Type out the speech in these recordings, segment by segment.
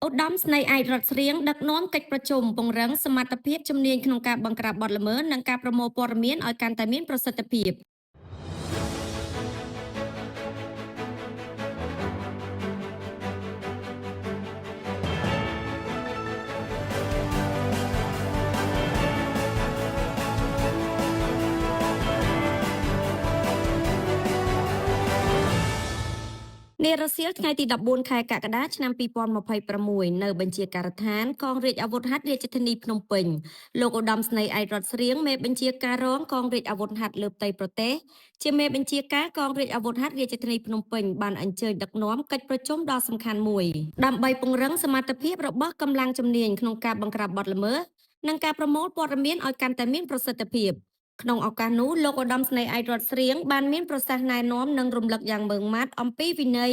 ឧត្តមស្នេហ៍ឯករតស្រៀងដឹកនាំកិច្ចប្រជុំពង្រឹងសមត្ថភាពជំនាញក្នុងការបង្ក្រាបបទល្មើសនិងការប្រមូលព័ត៌មានឲ្យកាន់តែមានប្រសិទ្ធភាព។ នារសៀលថ្ងៃទី14ខែកក្កដាឆ្នាំ2026នៅបញ្ជាការដ្ឋានកងរាជអាវុធហត្ថរាជធានីភ្នំពេញលោកឧត្តមស្នេហ៍ឯករតស្រៀងមេបញ្ជាការរងកងរាជអាវុធហត្ថលើផ្ទៃប្រទេសជាមេបញ្ជាការកងរាជអាវុធហត្ថរាជធានីភ្នំពេញបានអញ្ជើញដឹកនាំកិច្ចប្រជុំដ៏សំខាន់មួយដើម្បីពង្រឹងសមត្ថភាពរបស់កម្លាំងជំនាញក្នុងការបង្ក្រាបបទល្មើសនិងការប្រមូលព័ត៌មានឲ្យកាន់តែមានប្រសិទ្ធភាព។ ក្នុងឱកាសនោះលោកឧត្តមស្នេហ៍ឯករតស្រៀងបានមានប្រសាសន៍ណែនាំនិងរំលឹកយ៉ាងម៉ឺងម៉ាត់អំពីវិន័យ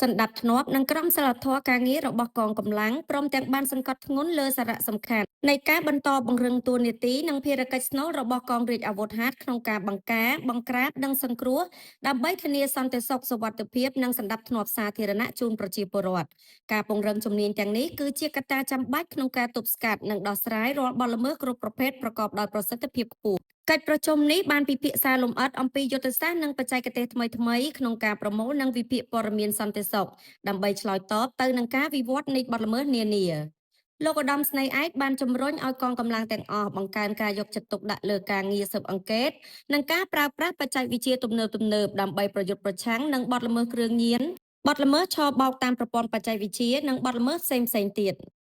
សន្តិភាពនិងក្រមសីលធម៌ការងាររបស់កងកម្លាំងព្រមទាំងបានសង្កត់ធ្ងន់លើសារៈសំខាន់នៃការបន្តពង្រឹងតួនាទីនិងភារកិច្ចស្នូលរបស់កងរាជអាវុធហត្ថក្នុងការបង្ការបង្ក្រាបនិងសង្គ្រោះដើម្បីធានាសន្តិសុខសុវត្ថិភាពនិងសណ្ដាប់ធ្នាប់សាធារណៈជូនប្រជាពលរដ្ឋ។ ការពង្រឹងជំនាញទាំងនេះគឺជាកត្តាចាំបាច់ក្នុងការទប់ស្កាត់និងដោះស្រាយរាល់បទល្មើសគ្រប់ប្រភេទប្រកបដោយប្រសិទ្ធភាពខ្ពស់។ កិច្ចប្រជុំនេះបានពិភាក្សាលម្អិតអំពីយុទ្ធសាស្ត្រនិងបច្ចេកទេសថ្មីៗក្នុងការប្រមូលនិងវិភាគព័ត៌មានសន្តិសុខដើម្បីឆ្លើយតបទៅនឹងការវិវត្តនៃបទល្មើសនានា។ លោកឧត្តមស្នេហ៍ឯកបានជំរុញឲ្យកងកម្លាំងទាំងអស់បង្កើនការយកចិត្តទុកដាក់លើការងារស៊ើបអង្កេតនិងការប្រើប្រាស់បច្ចេកវិទ្យាទំនើបៗដើម្បីប្រយុទ្ធប្រឆាំងនឹងបទល្មើសគ្រឿងញៀនបទល្មើសឆបោកតាមប្រព័ន្ធបច្ចេកវិទ្យានិងបទល្មើសផ្សេងៗទៀត។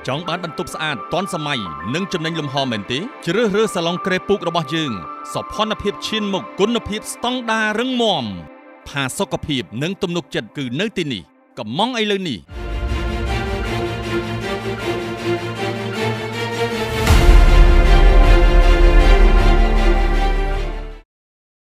ចង់បានបន្ទប់ស្អាតទាន់សម័យនិងចំណេញលំហមែនទេជ្រើសរើសសាឡុងក្រេពូករបស់យើងសោភ័ណភាពឈានមុខគុណភាពស្តង់ដាររឹងមាំផាសុកភាពនិងទំនុកចិត្តគឺនៅទីនេះកំងឥឡូវនេះ។